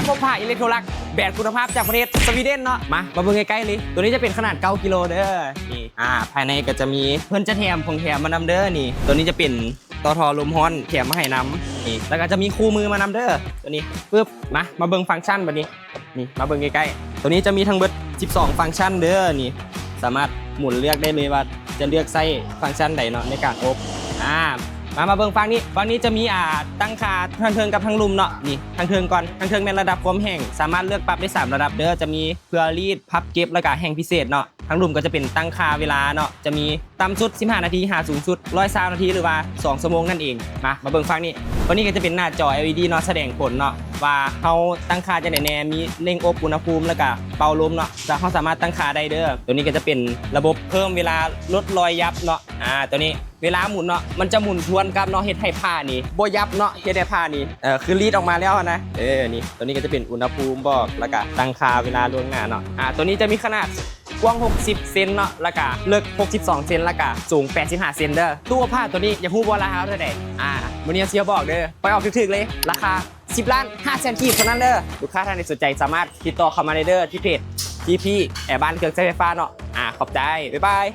ພົບຜ້າອີເລັກໂທຣລັກ ແບຣນຄຸນນະພາບຈາກປະເທດສະວີເດນເນາະ. ມາ ມາເບິ່ງໃກ້ໆເລີຍ. ໂຕນີ້ຈະເປັນຂະໜາດເກົ້າກິໂລເດີ. ນີ້ ອ່າ ພາຍໃນກໍຈະມີ ເພິ່ນຈະແຖມຂອງແຖມມານຳເດີ. ນີ້ ໂຕນີ້ຈະເປັນຕໍ່ທໍ່ລົມຮ້ອນແຖມມາໃຫ້ນຳ. ນີ້ ແລ້ວກໍຈະມີຄູ່ມືມານຳເດີ ໂຕນີ້. ປຶບ ມາ ມາເບິ່ງຟັງຊັນບັດນີ້. ນີ້ ມາເບິ່ງໃກ້ໆ. ໂຕນີ້ຈະມີທັງເບິດສິບສອງຟັງຊັນເດີ. ນີ້ ສາມາດໝູນເລືອກໄດ້ເລີຍວ່າຈະເລືອກໃຊ້ຟັງຊັນໃດເນາະໃນການອົບ. ອ່າ ມາ ມາເບິ່ງຝັ່ງນີ້. ຝັ່ງນີ້ຈະມີ ອ່າ ຕັ້ງຄ່າທາງເທິງກັບທາງລຸ່ມເນາະ. ນີ້ ທາງເທິງກ່ອນ. ທາງເທິງແມ່ນລະດັບຄວາມແຫ້ງ, ສາມາດເລືອກປັບໄດ້ສາມລະດັບເດີ. ຈະມີເພື່ອລີດ, ພັບເກັບ ແລ້ວກະແຫ້ງພິເສດເນາະ. ທາງລຸ່ມກໍຈະເປັນຕັ້ງຄ່າເວລາເນາະ, ຈະມີຕ່ຳສຸດສິບຫ້ານາທີ ຫາສູງສຸດຮ້ອຍຊາວນາທີ ຫຼືວ່າສອງຊົ່ວໂມງນັ້ນເອງ. ມາ ມາເບິ່ງຝັ່ງນີ້. ຕົວນີ້ກໍຈະເປັນໜ້າຈໍ ແອລອີດີ ເນາະ, ສະແດງຜົນເນາະ ວ່າເຮົາຕັ້ງຄ່າຈັ່ງໃດແດ່, ມີເລັ່ງອົບອຸນຫະພູມ ແລ້ວກະເປົ່າລົມເນາະ, ແລ້ວເຮົາສາມາດຕັ້ງຄ່າໄດ້ເດີ. ຕົວນີ້ກໍຈະເປັນລະບົບເພີ່ມເວລາ ລົດລອຍຫຍັບເນາະ. ອ່າ ຕົວນີ້ເວລາໝູນເນາະ ມັນຈະໝູນທວນກັບເນາະ, ເຮັດໃຫ້ຜ້ານີ້ບໍ່ຫຍັບເນາະ, ເຮັດໃຫ້ຜ້ານີ້ ເອີ ຄືລີດອອກມາແລ້ວຫັ້ນນະ. ເອີ ນີ້ ຕົວນີ້ກໍຈະເປັນອຸນຫະພູມບອກ ແລ້ວກະຕັ້ງຄ່າເວລາລ່ວງໜ້າເນາະ. ອ່າ ຕົວນີ້ຈະມີຂະໜາດ ກວ້າງຫົກສິບເຊັນເນາະ, ແລ້ວກະເລິກຫົກສິບສອງເຊັນ, ແລ້ວກະສູງແປດສິບຫ້າເຊັນເດີ. ຕູ້ອົບຜ້າຕົວນີ້ ຢາກຮູ້ບໍ່ລາຄາເທົ່າໃດ? ອ່າ ມື້ນີ້ຊິມາບອກເດີ, ຂ້ອຍອອກຖືກໆເລີຍ, ລາຄາສິບລ້ານຫ້າແສນກີບເທົ່ານັ້ນເດີ. ລູກຄ້າທ່ານໃດສົນໃຈສາມາດຕິດຕໍ່ເຂົ້າມາໄດ້ເດີ ທີ່ເພຈ ທີ ພີ ແອບ້ານເຄື່ອງໃຊ້ໄຟຟ້າເນາະ. ອ່າ ຂອບໃຈ, ບາຍບາຍ.